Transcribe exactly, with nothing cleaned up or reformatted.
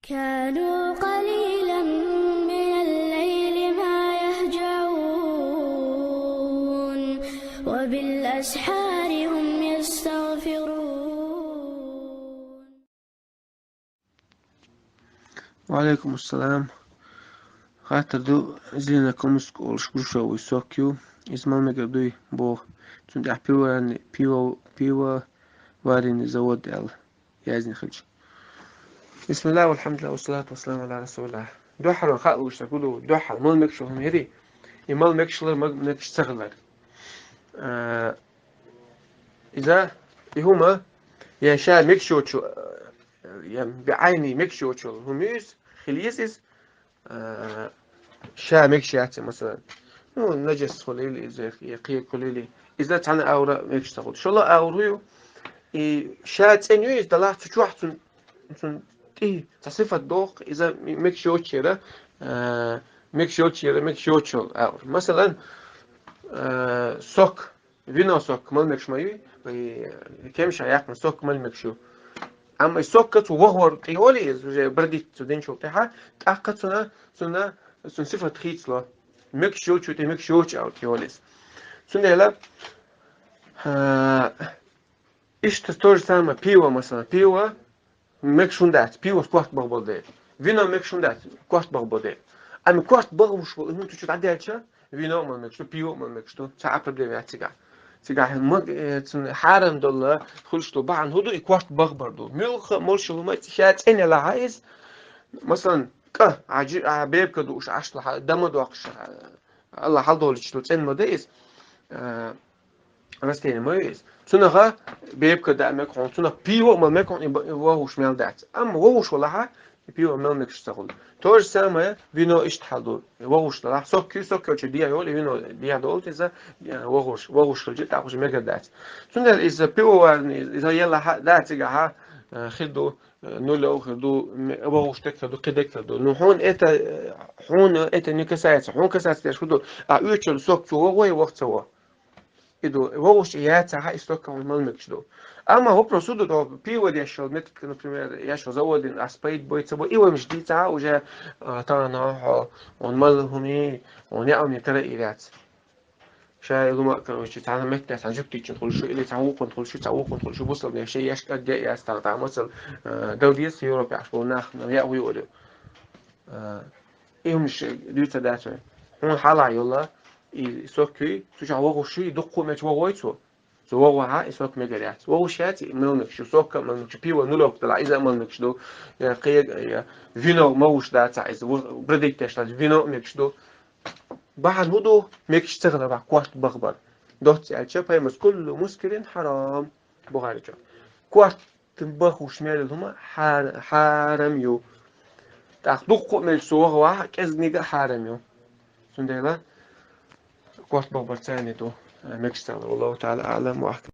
كانوا قليلا من الليل ما يهجعون، وبالأسحار هم يستغفرون. وعليكم السلام. Хаттар ду, Зеленокумск олуш Грушевый сок ю. Иза мала мегар дуй боху. Цунна тӀехь пивоварни-, пиво-, пивоваренный завод аьлла язйина хилча. بسم الله والحمد لله والصلاة والسلام على رسول الله. Дуьххьара хаалуш сан гуду, дуьххьара мала мегаш хӀума хӀири, и мала мегаш хилар, мала мегаш ца хилар. А, иза, и хӀума, я ша мегаш йоцу, я биӀайни мегаш йоцу хӀума ю иза, хила еза иза, а, ша мегаш яц, масала, ну, нажас хуьлийла иза, я кхин хуьлийла, иза цхьана агӀора мегаш ца хуьлу. ШолгӀа агӀор хӀун ю, и ша цӀена ю иза, далахь цу чохь цун, цун тӀе цхьа сифат доху, иза мегаш йоцучера, а, мегаш йоцучера, мегаш йоцучу агӀор. Масалан, а, сок, вино сок мала мегаш ма ю, вай кемша яьккхина сок мала мегаш ю. Амма и сокка цу вахвар тӀе йолу иза, уже бродить цу динчул тӀаьхьа, тӀаккха цуьнан, цуьнан, цуьнан сифат хийцало. Мегаш йоцучу тӀе мегаш йоцучу агӀор тӀе йолу иза. Цундела, а, иштта то же самое пиво, масала, пиво мегаш хӀунда дац, пивос корта бахбала дела. Вино мегаш хӀунда дац, корта бахбала дела. Амма корта бахбуш болу хӀума цу чу дӀадаьлча, вино а мала мегаш ду, пиво а мала мегаш ду, цхьа а проблема яц цигахь. Цигахь ма-, э, цуьнан хьарам долу хуьлуш ду, бахьана хӀун ду, и корта бахбар ду. Муьлхха а молуш хӀума ша цӀена елахь иза, масалан, кӀа, а жи-, а бебка дууш Ӏаш лахь, дама доккхуш, а, Аллах хьалдолучу цӀена ма ду иза. А, Растение ма ю иза. Цунах бебка даа мега хьуна, цунах пиво а мала мега хьуна, и ба-, и вогӀуш мел дац. Амма вогӀуш валахь, и пиво мел мегаш ца хуьлу. То же самое вино иштта хьал ду. ВогӀуш далахь, сок ю, сок йолчу дехьа йолу, и вино дехьа долу иза, э, вогӀуш, вогӀуш хилча, тӀаккха уже мегар дац. Цундела иза пивоварни, иза елахь, да, цигахь, э, хир ду, э, нулев хир ду, м-, вогӀуш дерг хир ду, кхин дерг хир ду. Ну, хьуна это, э, хьуна это не касается. Хьуна касается деш хӀун ду? А оьцуш йолу сок цо вогӀу, вогӀу ца вогӀу? И ду, вогӀуш и яцахь, и сок хьуна мала мегаш ду. Амма вопрос хӀун ду, то пиво деш йолу меттиг, например, еш йолу заводин, ас пайда бой ца бой, и вамаш дийцахь, уже, а, тахана хьо, хьуна мала хӀума, хьуна яа хӀума тара и яц. Ша и лума, короче, цхьана меттехь, цхьана жуьгтичун хуьлуш ю, или цхьана вукхун хуьлуш ю, цхьана вукхун хуьлуш ю, бусалба нах, шайн еш кӀадде а яц, тахана, масал, э, дала деза Европе Ӏаш болу нах, нам яа вуй олу. Э, и хӀумаш дуьйцур дац вай. Хьуна хьалха йолла, и сок ю, цу чохь вогӀуш ю, и дуккха а мегаш вогӀой цо. Цо вогӀу хьа, и сок мегар яц. ВогӀуш яц, и мала мегаш ю, сокка а мала мегаш ю, пиво нулевка далахь, иза а мала мегаш ду, я кхин, я вино могӀуш дацахь, иза ву-, бродить деш лац, вино а мегаш ду. Бахьана хӀун ду, мегаш ца хилар бахьана, корта бахбар. Доцца аьлча, пайхамарс: «Куллу мускирин хьарам». Бухари чохь. Корта бахуш мел хӀума хьар-, хьарам ю. ТӀаккха дуккха а мегаш цо вогӀу хьа, кӀезнига а хьарам ю. Цундела корта бахбар царна ду, э, мегаш ца хилар. Валлаху таӀала аӀлам ва ахкам.